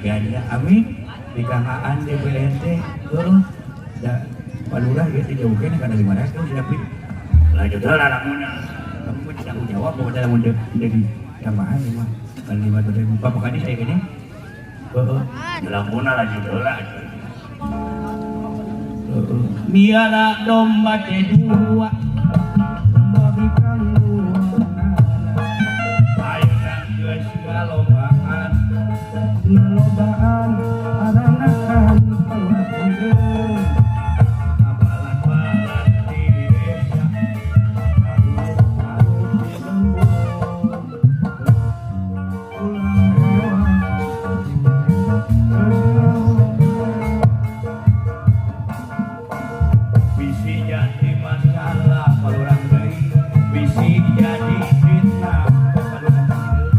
ganda. Amin. Di kangaan DPRD heuh da Pak Lurah ieu teh jauh keneh kana 500 tapi lanjut heula lamunna. Kamu mah tanggung jawab pokoknya lamun teu di tambahan ieu mah kana 500.000. Bapak Kadis aya geuning? Heeh. Lamunna lanjut heula. Heeh. Miara domba teh dua. Domba bikang ayeuna geus ngalobaan. Ngalobaan aranakan palatukeun. Kabalan-balan di desa. Aduh di lembur. Ulah rewang. Bisi jadi masalah palurah deui, bisi jadi fitnah palurah deui.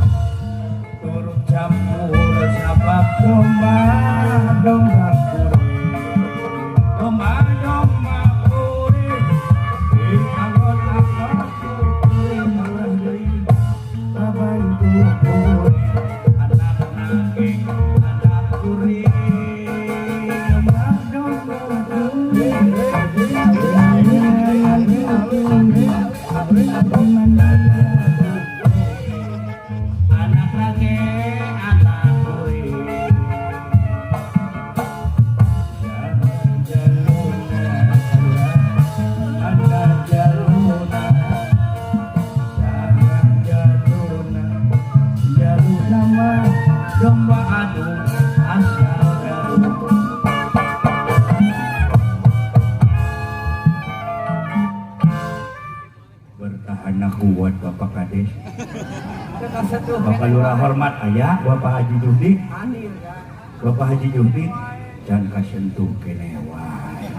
Turut campur sabab domba domba kuring, domba domba kuring, diangon-angon kuring palurah deui, kabantu kuring, anak naging anak kuring, domba domba kuring. Anak nage anak kuring. Jaluna anak jaluna, jaluna jaluna mah domba anu asal Garut. Bertahan kuat Bapak Kades. Bapak Lurah hormat ayah, Bapak Haji Juhdi. Bapak Haji Juhdi dan kasentuh keneh wae.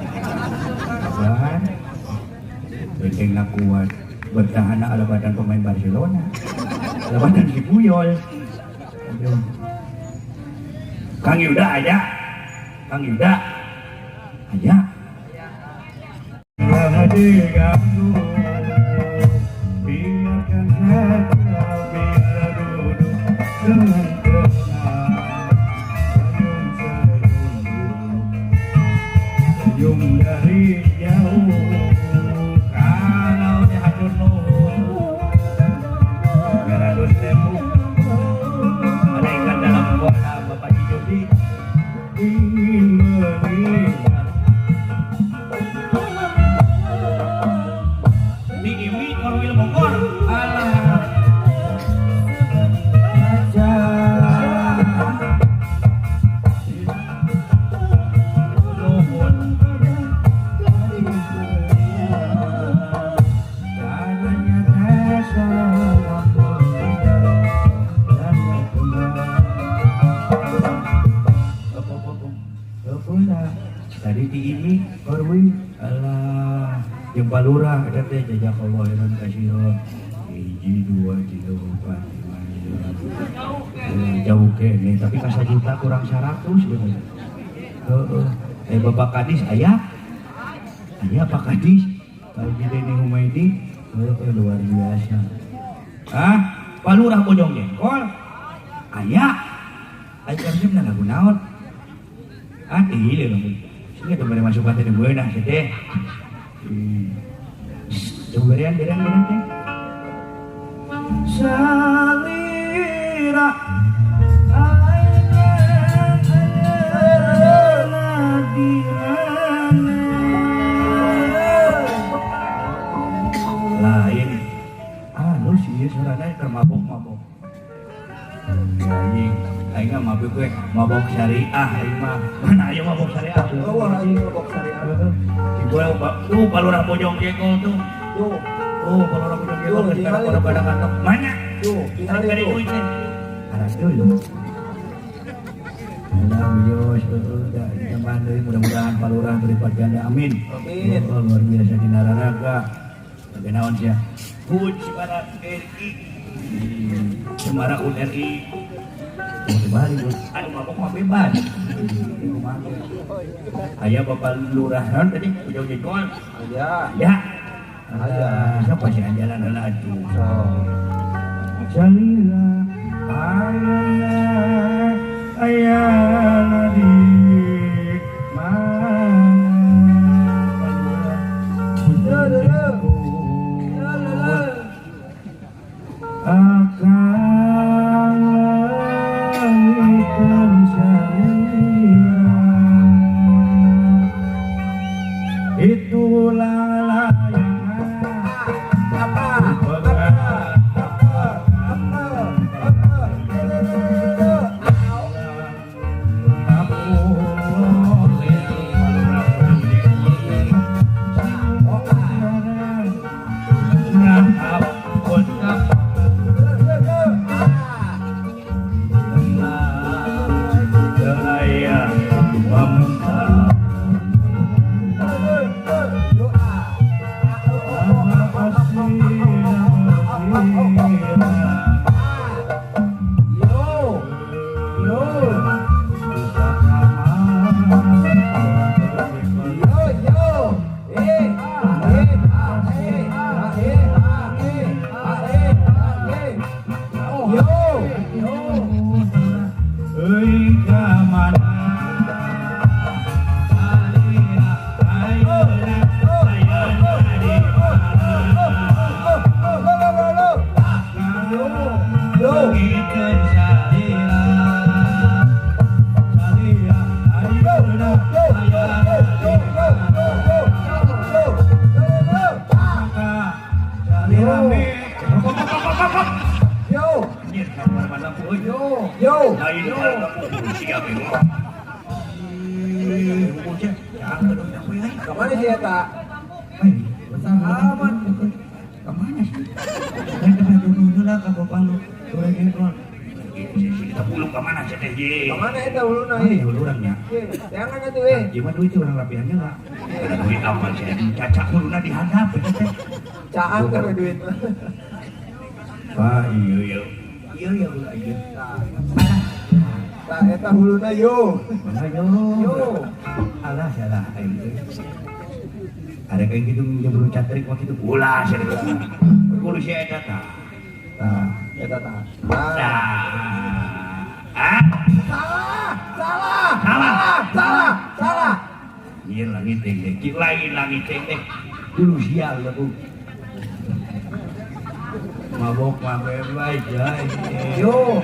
Kabar bentengna kuat, bertahan ala badan pemain Barcelona. Ala badan si Puyol. Aduh. Kang Yuda aya. Kang Yuda aya. Jangan diganggu, biarkan saja biar duduk dengan tenang. Senyum senyum senyum dari jauh. Kalau dihatur nuhun 300.000. Ada ikan dalam kolam Bapak Judi ingin melihat. Di Imi Korwil Bogor. Alah. Aja. Nuhun. Caranya desa tadi di Imi Korwil alah jeung Balurah eta teh jazakallahu khairan katsiran. 1 2 3 4 5 jauh kene tapi ka sajuta kurang 100 gitu. Heeh. Bapak Kadis aya? Aya Pak Kadis. Kalau Deni Humaidi heueuh luar biasa. Ah, Pak Lurah Bojong Jengkol aya. Aya karsem lagu naon? Ah, iya lagu. Sini tuh beri masukan teh beunah sih teh. Coba berian berian berian teh. Salira ayeuna di mana? Lain anu sih suarana keur mabok-mabok. Anjing, aing mah mabok we, mabok syariah aing mah. Mana aya mabok syariah? Oh, aing mabok syariah. Di gua tuh Pak Lurah Bojong Jengkol tuh. Tuh. Oh, Pak Lurah Bojong Jengkol geus kada pada kantor. Mana? Tuh, Tarik beri duit nih. Aras dulu. Alhamdulillah, heueuh da ditambahan deui mudah-mudahan Pak Lurah berlipat ganda. Amin. Amin. Oh, luar biasa dina raraga. Tapi naon sia? HUT Semarak RI. Semarak HUT RI. Balik, aduh mabok mah bebas. Aya Bapak Lurah naon tadi Bojong Jengkol. Aya. Ya. Aya. Siapa sih anjalan heula atuh. Salira ayeuna Ayana di mana akan langitkan syariah itulah layangan Apa? Apa? Apa? Apa? Yo, yo, yo, yo. Eh, eh, eh, eh, eh, eh, eh. Yo, yo. Euy ka mana Lo, lo, lo, lo. Yo, yo. Yo, yo, yo, yo, yo, yo, yo, yo, yo, yo. Yo, yo, yo. Kemana sih eta? Aman. Kemana sih? Kan ke dulu lah ke bapak lu. Goreng jengkol. Kita pulung kemana sih teh? Kemana eta uluna Mana ieu? ya orangnya? Jangan atuh eh. Gimana duit orang rapihannya lah. Ada duit apa sih? Cacak huluna dihadap eta teh. Caang kan duit. Pak, iya iya. Iya iya ulah iya. Tah eta huluna yo. Mana yo? Yo. Alah salah aing teh. Ada kayak gitu yang belum catrik waktu itu ulah sih. Kudu si eta tah. Tah, eta tah. Tah. Tah. Ah, Salah, salah, Salah. salah, salah. Nyier langit teh teh. Lain langit teh teh. Dulu sial aku. Mabok mah bebas ya. Yo.